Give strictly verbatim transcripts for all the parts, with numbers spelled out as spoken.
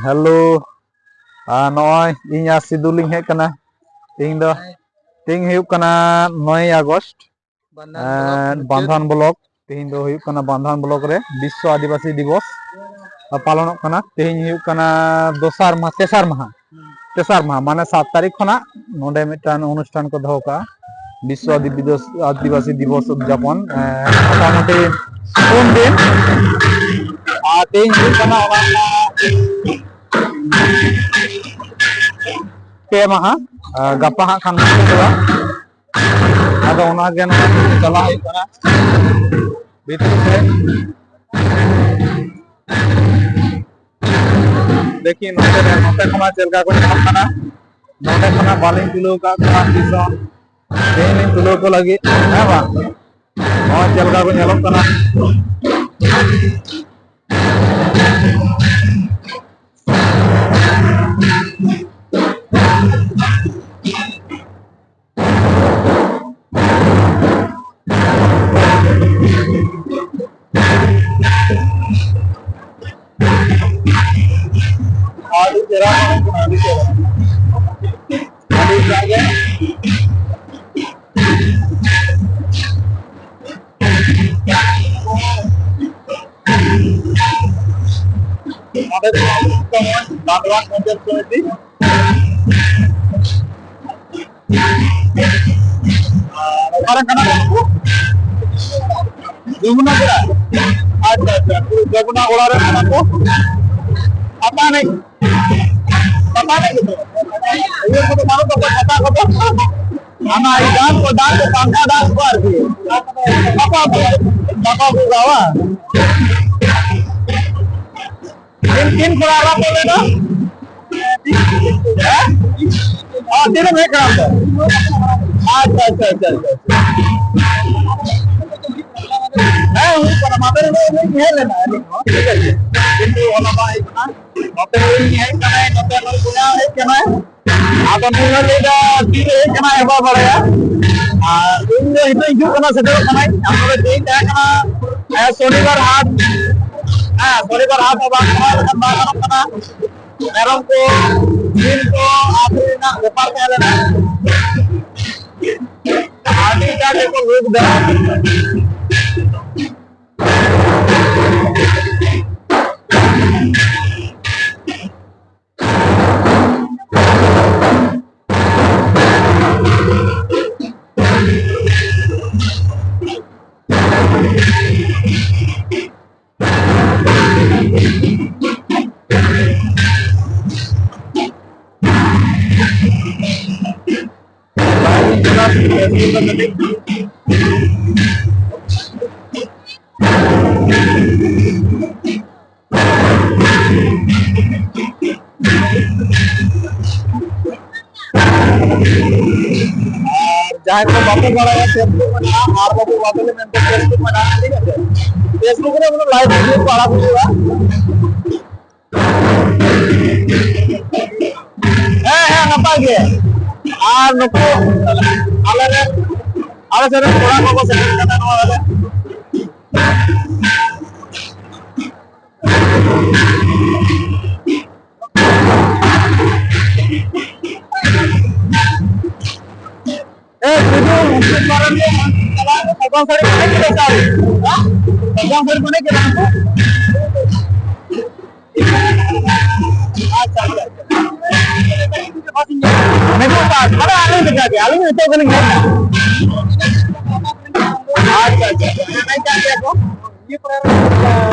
Hello, ᱟᱨ ᱱᱚᱜᱼᱚᱭ ᱤᱧ ᱟᱨ ᱥᱤᱫᱩ ᱞᱤᱧ ᱦᱮᱡ ᱠᱟᱱᱟ᱾ ᱛᱮᱦᱮᱧ ᱫᱚ, ᱛᱮᱦᱮᱧ ᱦᱩᱭᱩᱜ ᱠᱟᱱᱟ ᱱᱚᱭ ᱟᱜᱚᱥᱴ᱾ ᱵᱟᱱᱫᱷᱟᱱ ᱵᱞᱚᱠ ᱮᱸ, ᱢᱩᱪᱟᱹᱫ᱾ ᱵᱟᱱᱫᱷᱟᱱ ᱵᱞᱚᱠ, ᱛᱮᱦᱮᱧ ᱫᱚ ᱦᱩᱭᱩᱜ ᱠᱟᱱᱟ ᱵᱟᱱᱫᱷᱟᱱ ᱵᱞᱚᱠ ᱨᱮ ᱵᱤᱥᱥᱚ ᱟᱹᱫᱤᱵᱟᱹᱥᱤ ᱫᱤᱵᱚᱥ ᱯᱟᱞᱚᱱᱚᱜ ᱠᱟᱱᱟ᱾ ᱛᱮᱦᱮᱧ ᱦᱩᱭᱩᱜ ᱠᱟᱱᱟ ᱫᱚᱥᱟᱨ ᱢᱟᱦᱟ, ᱛᱮᱥᱟᱨ ᱢᱟᱦᱟ, ᱦᱩᱸ᱾ ᱛᱮᱥᱟᱨ ᱢᱟᱦᱟ, ᱢᱟᱱᱮ ᱥᱟᱛ ᱛᱟᱹᱨᱤᱠᱷ ᱠᱷᱚᱱᱟᱜ ᱱᱚᱰᱮ ᱢᱤᱫᱴᱟᱝ ᱚᱱᱩᱥᱴᱷᱟᱱ ᱠᱚ ᱫᱚᱦᱚ ᱠᱟᱜᱼᱟ, ᱵᱤᱥᱥᱚ ᱟᱹᱫᱤᱵᱟᱹᱥ-, ᱟᱹᱫᱤᱵᱟᱹᱥᱤ ᱫᱤᱵᱚᱥ ᱩᱫᱽᱡᱟᱯᱚᱱ, ᱮᱸ, ᱢᱚᱴᱟᱢᱩᱴᱤ ᱯᱩᱱ ᱫᱤᱱ᱾ ᱟᱨ ᱛᱮᱦᱮᱧ ᱦᱩᱭᱩᱜ ᱠᱟᱱᱟ ᱚᱱᱟ ᱨᱮᱱᱟᱜ ᱯᱮ ᱢᱟᱦᱟ, ᱟᱨ ᱜᱟᱯᱟ ᱦᱟᱸᱜ ᱠᱷᱟᱱ ᱢᱩᱪᱟᱹᱫᱚᱜᱼᱟ᱾ ᱟᱫᱚ ᱚᱱᱟᱜᱮ ᱱᱚᱣᱟ ᱪᱟᱞᱟᱜ ᱦᱩᱭᱩᱜ ᱠᱟᱱᱟ ᱵᱷᱤᱛᱨᱤ ᱥᱮᱫ᱾ ᱫᱮᱠᱷᱤ ᱱᱚᱛᱮ ᱨᱮ, ᱱᱚᱛᱮ ᱠᱷᱚᱱᱟᱜ ᱪᱮᱫ ᱞᱮᱠᱟ ᱠᱚ ᱧᱮᱞᱚᱜ ᱠᱟᱱᱟ᱾ ᱱᱚᱸᱰᱮ ᱠᱷᱚᱱᱟᱜ ᱵᱟᱹᱞᱤᱧ ᱛᱩᱞᱟᱹᱣ ᱟᱠᱟᱫ ᱠᱚᱣᱟ ᱛᱤᱥ ᱦᱚᱸ᱾ ᱛᱮᱦᱮᱧ ᱞᱤᱧ ᱛᱩᱞᱟᱹᱣ ᱠᱚ ᱞᱟᱹᱜᱤᱫ, ᱦᱮᱸ ᱵᱟᱝ? ᱱᱚᱜᱼᱚᱭ ᱪᱮᱫ ᱞᱮᱠᱟ ᱠᱚ ᱧᱮᱞᱚᱜ ᱠᱟᱱᱟ᱾ ᱟᱹᱰᱤ ᱪᱮᱦᱨᱟ ᱧᱮᱞᱚᱜ ᱠᱟᱱᱟ, ᱟᱹᱰᱤ ᱪᱮᱦᱨᱟ᱾ ᱟᱹᱰᱤ ᱪᱮᱦᱨᱟ ᱜᱮ᱾ ᱱᱚᱰᱮ ᱫᱚ ᱵᱟᱸᱫᱽᱣᱟᱱ ᱯᱚᱧᱪᱟᱭᱮᱛ ᱠᱚᱢᱤᱴᱤ᱾ ᱟᱨ ᱚᱠᱟᱨᱮᱱ ᱠᱟᱱᱟ ᱯᱮ ᱱᱩᱠᱩ? ᱡᱚᱢᱩᱱᱟ ᱜᱚᱲᱟ? ᱟᱪᱪᱷᱟ, ᱟᱪᱪᱷᱟ, ᱩᱱᱠᱩ ᱡᱚᱢᱩᱱᱟ ᱜᱚᱲᱟ ᱨᱮᱱ ᱠᱟᱱᱟ ᱠᱚ᱾ ᱯᱟᱛᱟ ᱮᱱᱮᱡ, ᱯᱟᱛᱟ ᱮᱱᱮᱡ ᱜᱮᱛᱚ? ᱤᱭᱟᱹ ᱠᱚᱫᱚ ᱵᱟᱹᱱᱩᱜ ᱛᱟᱠᱚᱣᱟ, ᱯᱟᱛᱟ ᱠᱚᱫᱚ? ᱦᱟᱱᱟ ᱰᱟᱱᱥ ᱠᱚ, ᱰᱟᱱᱥ ᱠᱚ, ᱯᱟᱝᱠᱷᱟ ᱰᱟᱱᱥ ᱠᱚ ᱟᱨᱠᱤ᱾ ᱵᱟᱠᱚ, ᱵᱟᱠᱚ ᱟᱹᱜᱩ ᱠᱚᱣᱟ ᱵᱟᱝ? ᱛᱤᱱ, ᱛᱤᱱ ᱠᱚᱲᱟ ᱟᱨᱟᱢᱵᱚ ᱞᱮᱱᱟ? ᱦᱮᱸ? ᱚ, ᱛᱤᱱᱟᱹᱜ ᱦᱮᱡ ᱠᱟᱱᱟ ᱯᱮ? ᱟᱪᱪᱷᱟ, ᱟᱪᱪᱷᱟ, ᱟᱪᱪᱷᱟ, ᱟᱪᱪᱷᱟ᱾ ᱦᱮᱸ, ᱦᱩᱭᱩᱜ ᱠᱟᱱᱟ᱾ ᱢᱟᱫᱷᱮᱨ ᱦᱤᱞᱳᱜ ᱞᱤᱧ ᱦᱮᱡ ᱞᱮᱱᱟ ᱟᱹᱞᱤᱧ ᱦᱚᱸ, ᱴᱷᱤᱠ ᱟᱪᱷᱮ᱾ ᱠᱤᱱᱛᱩ ᱚᱱᱟ ᱵᱟᱝ ᱦᱩᱭᱩᱜ ᱠᱟᱱᱟ᱾ ᱱᱚᱛᱮ ᱦᱚᱸ ᱤᱧ ᱦᱮᱡ ᱠᱟᱱᱟᱭ, ᱱᱚᱛᱮ ᱱᱩᱭ ᱵᱚᱭᱦᱟ ᱦᱚᱸ ᱦᱮᱡ ᱠᱟᱱᱟᱭ᱾ ᱟᱫᱚ ᱱᱩᱭ ᱦᱚᱸ ᱞᱟᱹᱭᱫᱟ ᱛᱤᱨᱮ ᱦᱮᱡ ᱠᱟᱱᱟᱭ ᱵᱟᱭ ᱵᱟᱲᱟᱭᱟ᱾ ᱟᱨ ᱤᱧ ᱫᱚ ᱱᱤᱛᱚᱜ ᱦᱤᱡᱩᱜ ᱠᱟᱱᱟ, ᱥᱮᱴᱮᱨᱚᱜ ᱠᱟᱱᱟᱭ᱾ ᱟᱢ ᱫᱚ ᱛᱮᱦᱮᱧ ᱛᱟᱦᱮᱸ ᱠᱟᱱᱟ, ᱦᱮᱸ, ᱥᱚᱱᱤᱵᱟᱨ ᱦᱟᱴ᱾ ᱦᱮᱸ, ᱥᱚᱱᱤᱵᱟᱨ ᱦᱟᱴ ᱦᱚᱸ ᱵᱟᱝ ᱠᱚᱨᱟᱣ ᱞᱮᱠᱷᱟᱱ ᱵᱟᱝ ᱜᱟᱱᱚᱜ ᱠᱟᱱᱟ᱾ ᱢᱮᱨᱚᱢ ᱠᱚ, ᱥᱤᱢ ᱠᱚ ᱟᱹᱠᱷᱨᱤᱧ ᱨᱮᱱᱟᱜ ᱵᱮᱯᱟᱨ ᱛᱟᱦᱮᱸ ᱞᱮᱱᱟ᱾ ᱟᱹᱰᱤ ᱮᱴᱟᱜ ᱜᱮᱠᱚ ᱞᱩᱠ ᱫᱟ᱾ ᱟᱨ ᱡᱟᱦᱟᱸᱭ ᱠᱚ ᱵᱟᱠᱚ ᱵᱟᱲᱟᱭᱟ, Facebook ᱢᱮᱱᱟᱜᱼᱟ, ᱟᱨ ᱵᱟᱵᱩ ᱵᱟᱫᱚᱞᱤ ᱢᱮᱱᱛᱮ Facebook ᱢᱮᱱᱟᱜᱼᱟ, ᱴᱷᱤᱠ ᱟᱪᱷᱮ? Facebook ᱨᱮ ᱢᱟᱱᱮ live video ᱠᱚ ᱟᱲᱟᱜ ᱦᱩᱭᱩᱜᱼᱟ᱾ ᱦᱮᱸ, ᱦᱮᱸ, ᱱᱟᱯᱟᱭ ᱜᱮ᱾ ᱟᱨ ᱱᱩᱠᱩ ᱟᱞᱮ ᱨᱮᱱ, ᱟᱞᱮ ᱥᱮᱫ ᱨᱮᱱ ᱠᱚᱲᱟ ᱠᱚᱠᱚ ᱥᱮᱴᱮᱨ ᱠᱟᱱᱟ ᱱᱚᱣᱟ ᱨᱮ᱾ ᱮ, ᱥᱤᱫᱩ, ᱩᱱᱠᱩ ᱯᱟᱨᱚᱢ ᱜᱮ, ᱥᱟᱡᱟᱣ ᱥᱟᱹᱲᱤ ᱢᱟᱱᱮ ᱪᱮᱫ ᱞᱮᱠᱟ? ᱦᱮᱸ? ᱥᱟᱡᱟᱣ ᱥᱟᱹᱲᱤ ᱢᱟᱱᱮ ᱪᱮᱫ ᱞᱮᱠᱟ? ᱟᱪᱪᱷᱟ, ᱟᱪᱪᱷᱟ, ᱟᱪᱪᱷᱟ᱾ ᱢᱮᱱᱟᱜ ᱠᱚᱣᱟ, ᱢᱟᱱᱮ ᱟᱹᱞᱤᱧ ᱞᱮᱠᱟ ᱜᱮ, ᱟᱹᱞᱤᱧ ᱱᱤᱛᱚᱜ ᱜᱮᱞᱤᱧ ᱦᱮᱡ ᱮᱱᱟ᱾ ᱟᱪᱪᱷᱟ, ᱟᱪᱪᱷᱟ, ᱟᱪᱪᱷᱟ᱾ ᱦᱮᱸ, ᱦᱮᱸ, ᱦᱮᱸ,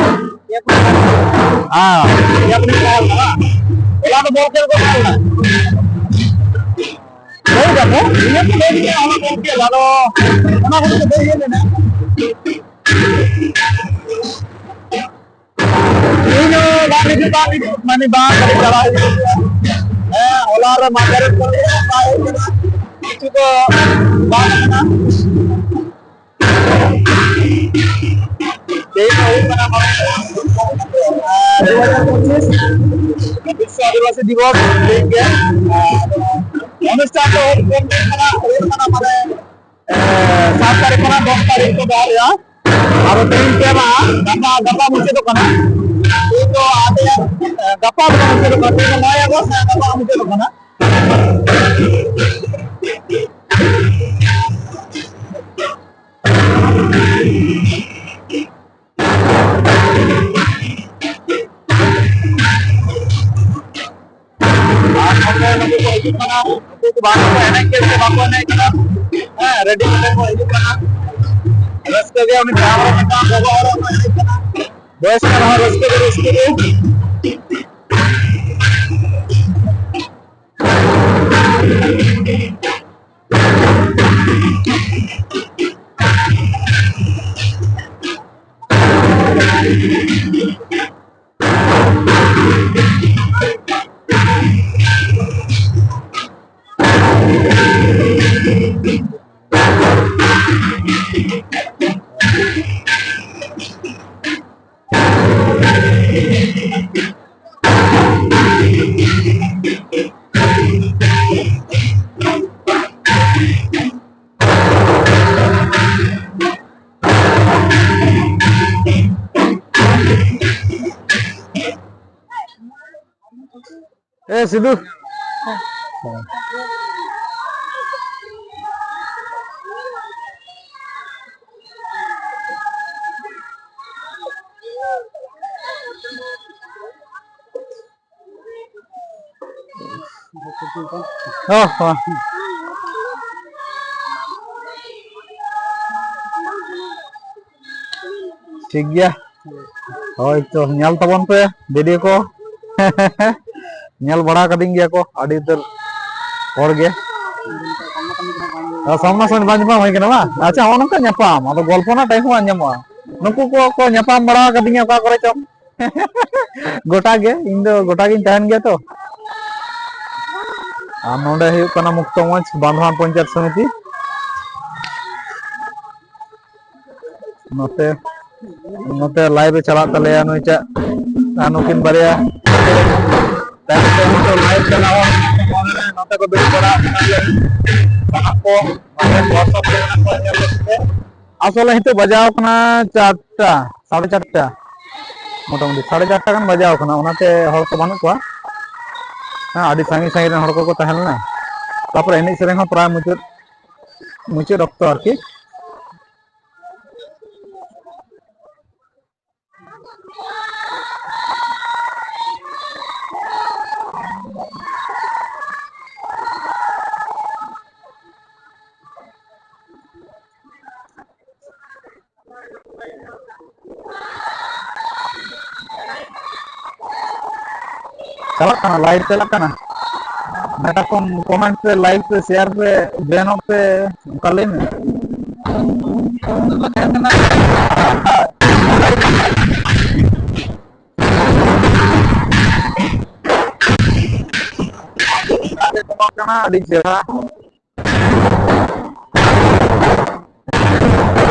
ᱦᱮᱸ᱾ ᱦᱮᱸ, ᱤᱭᱟᱹ ᱠᱚᱨᱮ ᱛᱟᱦᱮᱸ ᱞᱮᱱᱟ, ᱵᱟᱝ? ᱦᱚᱞᱟ ᱫᱚ ᱵᱚᱞ ᱠᱷᱮᱞ ᱠᱚ ᱛᱟᱦᱮᱸ ᱞᱮᱱᱟ᱾ ᱞᱟᱹᱭ ᱫᱟᱠᱚ, ᱤᱭᱟᱹ ᱠᱚ ᱞᱟᱹᱭ ᱜᱮᱭᱟ, ᱚᱱᱟ ᱵᱚᱞ ᱠᱷᱮᱞ, ᱟᱫᱚ ᱚᱱᱟ ᱠᱷᱟᱹᱛᱤᱨ ᱛᱮ ᱵᱟᱹᱧ ᱦᱮᱡ ᱞᱮᱱᱟ᱾ ᱤᱧ ᱦᱚᱸ ᱵᱟᱝ ᱦᱤᱡᱩᱜ, ᱵᱟᱝ ᱦᱤᱡᱩᱜ, ᱢᱟᱱᱮ ᱵᱟᱝ ᱠᱟᱹᱴᱤᱡ ᱪᱟᱞᱟᱣ ᱦᱩᱭᱩᱜ ᱜᱮᱭᱟ᱾ ᱦᱮᱸ, ᱦᱚᱞᱟ ᱨᱮ ᱢᱟᱫᱷᱮᱨ ᱠᱚ ᱞᱟᱹᱭᱟ, ᱵᱟᱭ ᱦᱮᱡ ᱠᱟᱱᱟ᱾ ᱠᱤᱪᱷᱩ ᱠᱚ ᱵᱟᱝ ᱠᱟᱱᱟ᱾ ᱛᱮᱦᱮᱧ ᱫᱚ ᱦᱩᱭᱩᱜ ᱠᱟᱱᱟ ᱱᱚᱰᱮ, ᱟᱨ ᱫᱩ ᱦᱟᱡᱟᱨ ᱯᱚᱸᱪᱤᱥ ᱵᱤᱥᱥᱚ ᱟᱹᱫᱤᱵᱟᱹᱥᱤ ᱫᱤᱵᱚᱥ, ᱴᱷᱤᱠ ᱜᱮᱭᱟ᱾ ᱟᱨ ᱚᱱᱩᱥᱴᱷᱟᱱ ᱫᱚ ᱦᱩᱭᱩᱜ ᱠᱟᱱᱟ, ᱦᱩᱭᱩᱜ ᱠᱟᱱᱟ ᱢᱟᱱᱮ, ᱮ, ᱥᱟᱛ ᱛᱟᱹᱨᱤᱠᱷ ᱠᱷᱚᱱᱟᱜ ᱫᱚᱥ ᱛᱟᱹᱨᱤᱠᱷ ᱠᱚ ᱫᱚᱦᱚᱭᱟ᱾ ᱛᱮᱦᱮᱧ ᱪᱟᱵᱟᱜᱼᱟ, ᱜᱟᱯᱟ, ᱜᱟᱯᱟ ᱢᱩᱪᱟᱹᱫᱚᱜ ᱠᱟᱱᱟ᱾ ᱛᱮᱦᱮᱧ ᱫᱚ ᱟᱞᱮᱭᱟᱜ, ᱜᱟᱯᱟ ᱫᱚ ᱢᱩᱪᱟᱹᱫᱚᱜ ᱠᱟᱱᱟ, ᱛᱮᱦᱮᱧ ᱫᱚ ᱱᱚᱭ ᱟᱜᱚᱥᱴ, ᱜᱟᱯᱟ ᱢᱩᱪᱟᱹᱫᱚᱜ ᱠᱟᱱᱟ᱾ ᱟᱨ ᱱᱚᱛᱮ ᱱᱩᱠᱩ ᱠᱚ ᱦᱤᱡᱩᱜ ᱠᱟᱱᱟ, ᱩᱱᱠᱩ ᱠᱚ ᱵᱟᱝ ᱠᱚ ᱮᱱᱮᱡ ᱠᱮᱫ ᱛᱮ ᱵᱟᱠᱚ ᱮᱱᱮᱡ ᱠᱟᱱᱟ᱾ ᱦᱮᱸ, ᱨᱮᱰᱤ ᱠᱟᱛᱮ ᱠᱚ ᱦᱤᱡᱩᱜ ᱠᱟᱱᱟ᱾ ᱨᱟᱹᱥᱠᱟᱹ ᱜᱮ ᱩᱱᱤ ᱯᱟᱲᱦᱟᱣ ᱨᱮ ᱢᱤᱫᱴᱟᱝ ᱜᱚᱜᱚ ᱦᱚᱲ ᱦᱚᱸ ᱮᱱᱮᱡ ᱠᱟᱱᱟ᱾ ᱵᱚᱭᱮᱥ ᱠᱚ ᱦᱚᱸ ᱨᱟᱹᱥᱠᱟᱹ ᱜᱮ ᱨᱟᱹᱥᱠᱟᱹ ᱜᱮ᱾ ᱮ ᱥᱤᱫᱩ᱾ ᱚ ᱦᱚᱸ᱾ ᱴᱷᱤᱠ ᱜᱮᱭᱟ᱾ ᱦᱳᱭ ᱛᱚ, ᱧᱮᱞ ᱛᱟᱵᱚᱱ ᱯᱮ ᱵᱷᱤᱰᱤᱭᱳ ᱠᱚ᱾ ᱧᱮᱞ ᱵᱟᱲᱟ ᱠᱟᱫᱤᱧ ᱜᱮᱭᱟ ᱠᱚ ᱟᱹᱰᱤ ᱩᱛᱟᱹᱨ ᱦᱚᱲ ᱜᱮ᱾ ᱟᱨ ᱥᱟᱢᱱᱟ ᱥᱟᱢᱱᱤ ᱵᱟᱝ ᱧᱟᱯᱟᱢ ᱦᱩᱭ ᱠᱟᱱᱟ ᱵᱟᱝ? ᱟᱪᱪᱷᱟ, ᱦᱚᱸᱜᱼᱚ ᱱᱚᱝᱠᱟ ᱧᱟᱯᱟᱢ, ᱟᱫᱚ ᱜᱚᱞᱯᱚ ᱨᱮᱱᱟᱜ ᱴᱟᱭᱤᱢ ᱦᱚᱸ ᱵᱟᱝ ᱧᱟᱢᱚᱜᱼᱟ᱾ ᱱᱩᱠᱩ ᱠᱚ, ᱠᱚ ᱧᱟᱯᱟᱢ ᱵᱟᱲᱟ ᱠᱟᱫᱤᱧᱟ ᱚᱠᱟ ᱠᱚᱨᱮ ᱪᱚᱝ᱾ ᱜᱚᱴᱟ ᱜᱮ, ᱤᱧ ᱫᱚ ᱜᱚᱴᱟ ᱜᱤᱧ ᱛᱟᱦᱮᱱ ᱜᱮᱭᱟ ᱛᱚ᱾ ᱟᱨ ᱱᱚᱰᱮ ᱦᱩᱭᱩᱜ ᱠᱟᱱᱟ ᱢᱩᱠᱛᱚᱢᱚᱸᱡᱽ ᱵᱟᱸᱫᱷᱣᱟᱱ ᱯᱚᱧᱪᱟᱭᱮᱛ ᱥᱚᱢᱤᱛᱤ᱾ ᱱᱚᱛᱮ, ᱱᱚᱛᱮ ᱞᱟᱭᱤᱵᱷ ᱮ ᱪᱟᱞᱟᱜ ᱛᱟᱞᱮᱭᱟ ᱱᱩᱭ ᱪᱟᱜ, ᱟᱨ ᱱᱩᱠᱤᱱ ᱵᱟᱨᱭᱟ᱾ ᱛᱟᱭᱚᱢ ᱛᱮ ᱱᱤᱛᱚᱜ ᱞᱟᱭᱤᱵᱷ ᱪᱟᱞᱟᱣ, ᱱᱚᱛᱮ ᱠᱚ ᱫᱩᱲᱩᱵ ᱵᱟᱲᱟ ᱟᱠᱟᱱᱟ ᱞᱮ᱾ ᱥᱟᱱᱟᱢ ᱠᱚ ᱱᱚᱛᱮ WhatsApp ᱨᱮ ᱢᱮᱱᱟᱜ ᱠᱚᱣᱟ, ᱧᱮᱞ ᱞᱮᱯᱮ᱾ ᱟᱥᱚᱞᱮ ᱱᱤᱛᱚᱜ ᱵᱟᱡᱟᱣ ᱠᱟᱱᱟ ᱪᱟᱨᱴᱟ, ᱥᱟᱲᱮ ᱪᱟᱨᱴᱟ, ᱢᱚᱴᱟᱢᱩᱴᱤ ᱥᱟᱲᱮ ᱪᱟᱨᱴᱟ ᱜᱟᱱ ᱵᱟᱡᱟᱣ ᱠᱟᱱᱟ, ᱚᱱᱟᱛᱮ ᱦᱚᱲ ᱠᱚ ᱵᱟᱹᱱᱩᱜ ᱠᱚᱣᱟ᱾ ᱦᱮᱸ, ᱟᱹᱰᱤ ᱥᱟᱺᱜᱤᱧ ᱥᱟᱺᱜᱤᱧ ᱨᱮᱱ ᱦᱚᱲ ᱠᱚᱠᱚ ᱛᱟᱦᱮᱸ ᱞᱮᱱᱟ᱾ ᱛᱟᱯᱚᱨᱮ ᱮᱱᱮᱡ ᱥᱮᱨᱮᱧ ᱦᱚᱸ ᱯᱨᱟᱭ ᱢᱩᱪᱟᱹᱫ, ᱢᱩᱪᱟᱹᱫ ᱚᱠᱛᱚ ᱟᱨᱠᱤ᱾ ᱪᱟᱞᱟᱜ ᱠᱟᱱᱟ, live ᱪᱟᱞᱟᱜ ᱠᱟᱱᱟ᱾ ᱢᱮᱛᱟ ᱠᱚᱢ comment ᱯᱮ, like ᱯᱮ, share ᱯᱮ, join ᱚᱜ ᱯᱮ, ᱚᱱᱠᱟ ᱞᱟᱹᱭ ᱢᱮ᱾ ᱟᱹᱰᱤ ᱪᱮᱦᱨᱟ᱾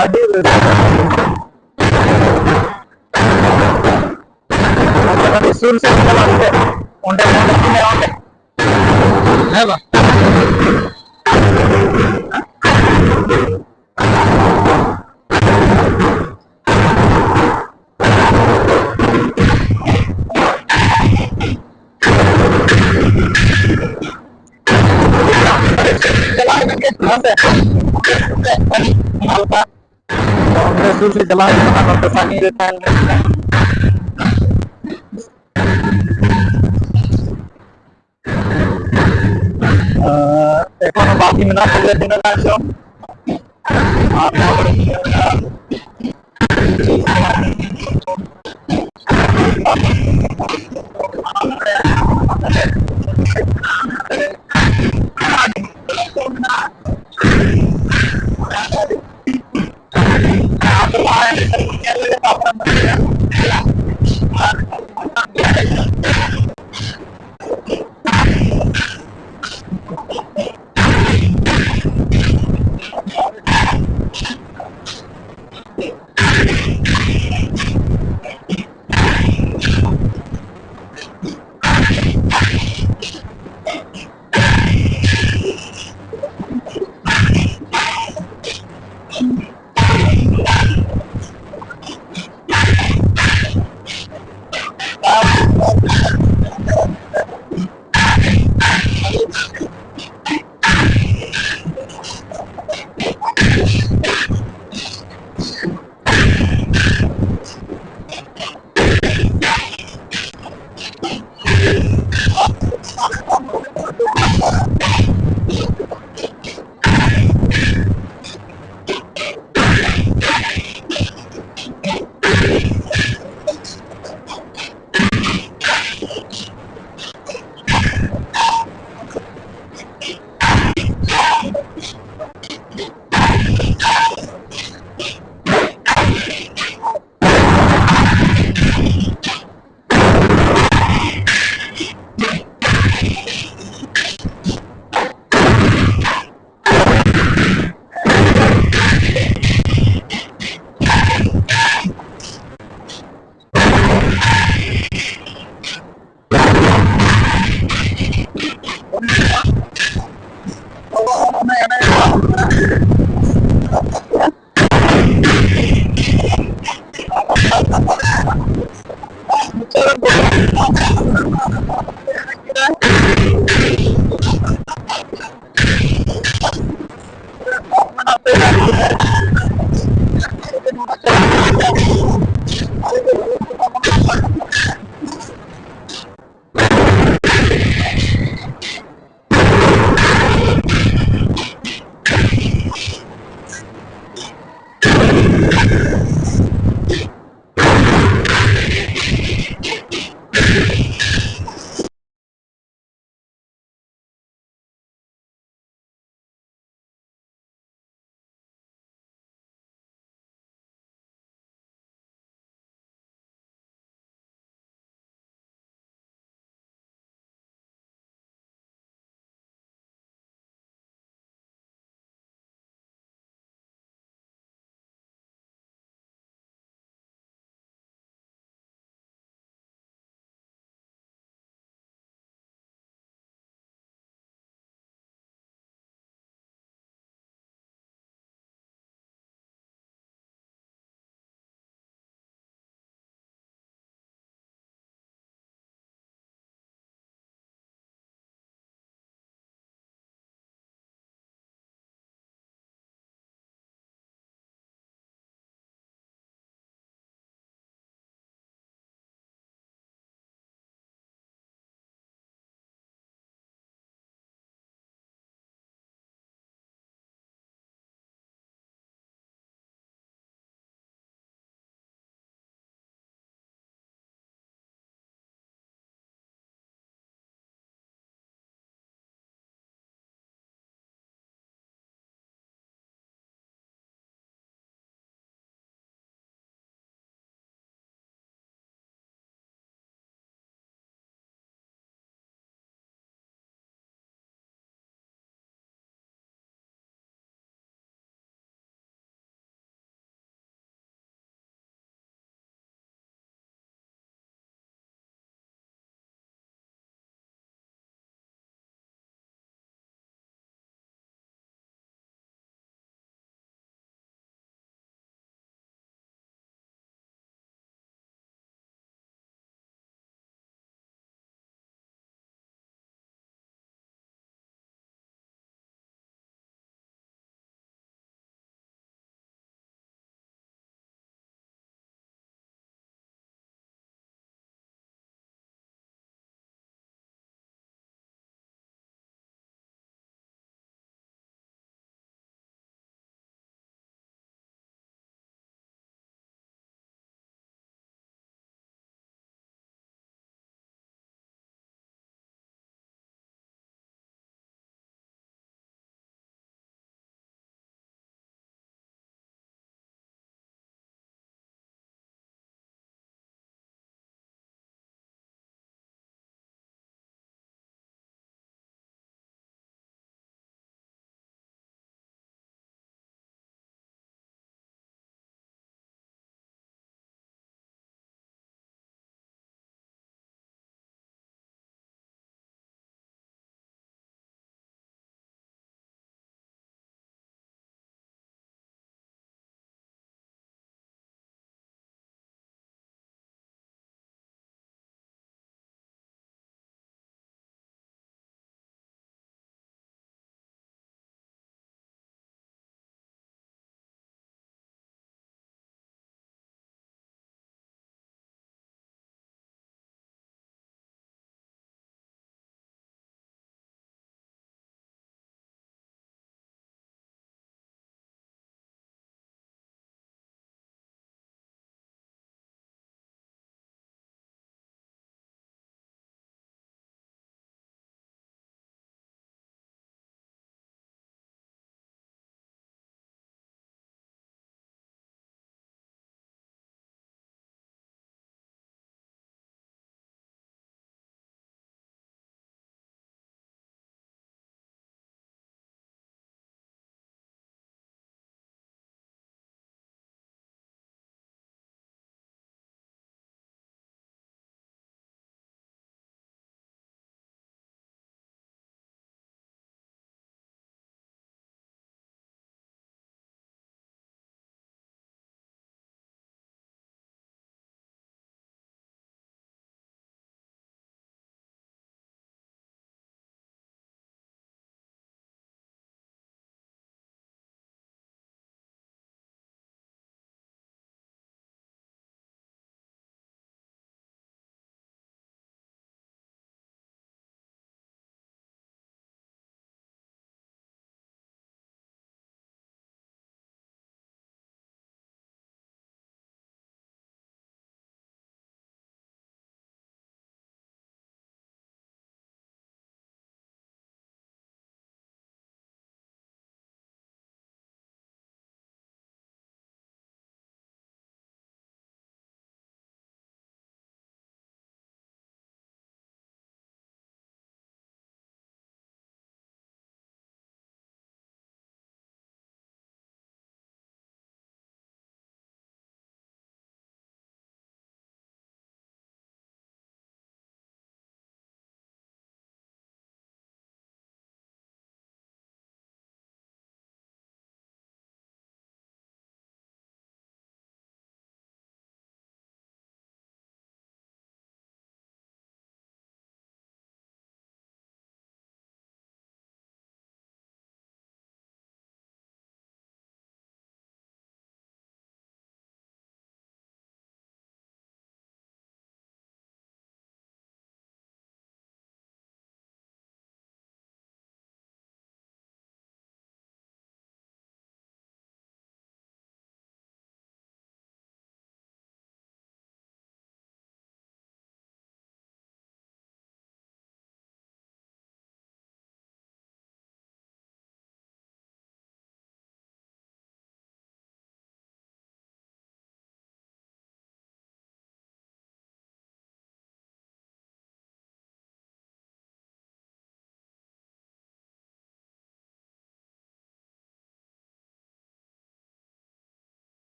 ᱟᱹᱰᱤ ᱨᱟᱹᱥᱠᱟᱹ᱾ ᱟᱪᱪᱷᱟ, ᱠᱟᱹᱴᱤᱡ ᱥᱩᱨ ᱥᱮᱫ ᱪᱟᱞᱟᱜ ᱛᱮ ᱚᱸᱰᱮ, ᱚᱸᱰᱮ, ᱚᱸᱰᱮ, ᱚᱸᱰᱮ᱾ ᱦᱮᱸ ᱵᱟᱝ? ᱪᱟᱞᱟᱜ ᱠᱟᱱᱟ ᱥᱮ? ᱦᱟᱞᱠᱟ ᱚᱸᱰᱮ ᱥᱩᱨ ᱥᱮᱫ ᱪᱟᱞᱟᱣ ᱦᱩᱭᱩᱜ ᱠᱟᱱᱟ, ᱱᱚᱛᱮ ᱥᱟᱺᱜᱤᱧ ᱨᱮ ᱛᱟᱦᱮᱸ ᱞᱮᱱᱠᱷᱟᱱ᱾ ᱮᱠᱷᱚᱱ ᱵᱟᱹᱠᱤ ᱢᱮᱱᱟᱜ ᱛᱟᱞᱮᱭᱟ ᱛᱤᱱᱟᱹᱜ ᱜᱟᱱ ᱪᱚᱝ᱾ ᱟᱨ ᱱᱚᱣᱟ ᱠᱚᱨᱮ